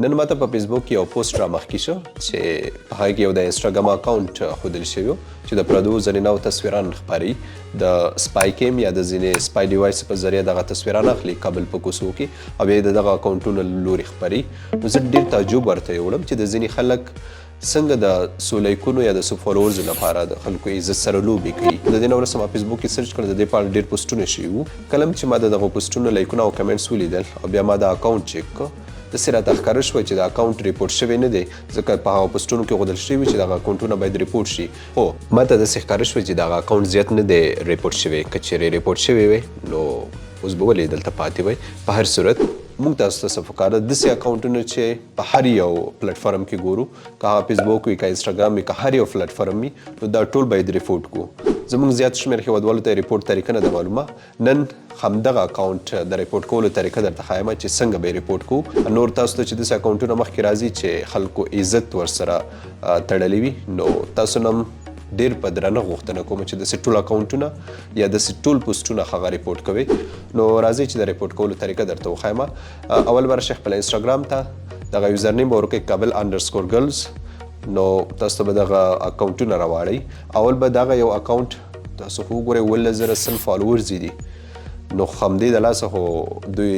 نن ماته په فیسبوک کې یو پوسټ را مخکې شو چې په هغه کې یو د انسټاګرام اکاونټ ښودل شوی چې د پردو زنینو تصویران خپري، د spy cam یا د ځینې spy device په ذریعه دغه تصویران اخلي کابل په کوڅو کې او بیا د دغه اکاونټونو له لوري خپري. نو زه ډېر تعجب ورته یوړم چې د ځینې خلک څنګه د څو لایکونو یا د څو followers لپاره د خلکو عزت سره لوبې کوي. د دې نه وروسته ما فیسبوک کې search کړ، د دې په اړه ډېر پوسټونه شوي وو. کله چې ما د دغو پوسټونو لایکونه او comments ولیدل او بیا ما دا اکاونټ چک کړ، داسې راته ښکاره شوه چې دا اکاونټ report شوی نه دی، ځکه په هغه پوسټونو کې ښودل شوي چې دغه اکاونټونه باید report شي. خو ما ته داسې ښکاره شوه چې دغه اکاونټ زیات نه دی report شوی. که چېرې report شوی وی نو اوس به ولې دلته پاتې وای؟ په هر صورت، موږ تاسو ته څه پکار ده؟ داسې اکاونټونه چې په هر یو پلیټفارم کې ګورو، که هغه فیسبوک وي، که انسټاګرام وي، که هر یو پلیټفارم وي، نو دا ټول باید report کو. زموږ زیات شمېر هیوادوالو ته report طریقه نه ده معلومه. نن همدغه اکاونټ د report کولو طریقه درته ښایم چې څنګه به یې report کو. نور تاسو ته چې داسې اکاونټونه مخکې راځي چې خلکو عزت ورسره تړلی وي، نو تاسو نه ډیر په درنه غوښتنه کوم چې داسې ټول اکاونټونه یا داسې ټول پوسټونه هغه report کوي. نو راځئ چې د report کولو طریقه درته وښایم. اول به راشئ خپل انسټاګرام ته، دغه username به ورکړئ kabul_girls. نو تاسو ته به دغه اکاونټونه راواړئ. اول به دغه یو اکاونټ تاسو خو وګورئ، 17,100 followers دي. نو همدې د لاسه خو دوی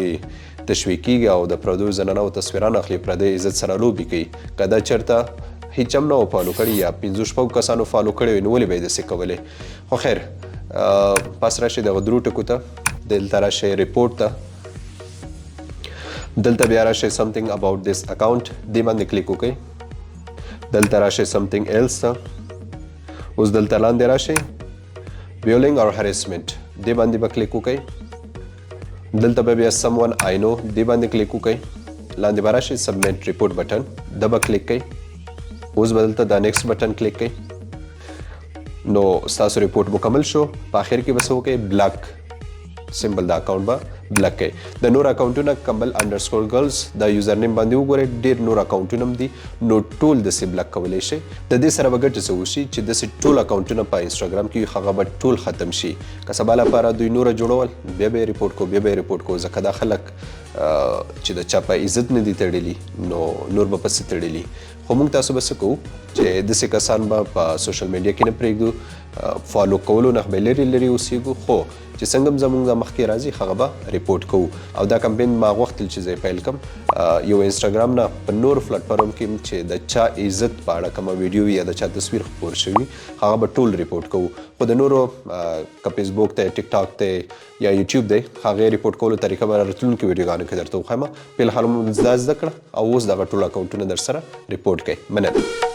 تشویقیږي او د پردو زنانو تصویران اخلي، پردی عزت سره لوبې کوي. که دا چېرته هیڅ هم نه و follow کړي یا پنځو شپږو کسانو follow کړی وي، نو ولې به یې داسې کولې؟ خو خیر، پس راشئ دغه درو ټکو ته، دلته راشئ report ته، دلته بیا راشئ something about this account، دې باندې کلیک وکړئ. دلته راشئ something else ته. اوس دلته لاندې راشئ bullying or harassment، دې باندې به کلیک وکړئ. دلته به بیا someone I know، دې باندې کلیک وکړئ. لاندې به راشئ submit report button، دا به کلیک کړئ. اوس به دلته دا next button کلیک کړئ. نو ستاسو report مکمل شو. په اخر کې به څه وکړئ؟ block simple، دا اکاونټ به block کړئ. د نور اکاونټونه kabul_girls دا username باندې وګورئ، ډېر نور اکاونټونه هم دي، نو ټول داسې block کولی شئ. د دې سره به ګټه څه وشي؟ چې داسې ټول اکاونټونه په انسټاګرام کې هغه به ټول ختم شي. که سبا لپاره دوی نوره جوړول، بیا به یې report کو، بیا به یې report کو، ځکه دا خلک چې د چا په عزت نه دي تړلي، نو نور به پسې تړلي. خو موږ تاسو به څه کوو چې داسې کسان به په social media کې نه پرېږدو، follow کولو نه به لرې لرې اوسېږو، خو چې څنګه هم زموږ مخکې راځي هغه به report کوو. او دا کمپین ما غوښتل چې زه یې پیل کړم، یو انسټاګرام نه، په نورو پلیټفارم کې چې د چا عزت په اړه کومه ویډیو یا د چا تصویر خپور شوي، هغه به ټول report کوو. خو د نورو که فیسبوک ته، ټیک ټاک ته یا یوټیوب دی، هغې report کولو طریقه به راتلونکو ویډیوګانو کې درته وښایم. فی الحال مو دا زده کړه او اوس دغه ټول اکاونټونه در سره report کړئ. مننه.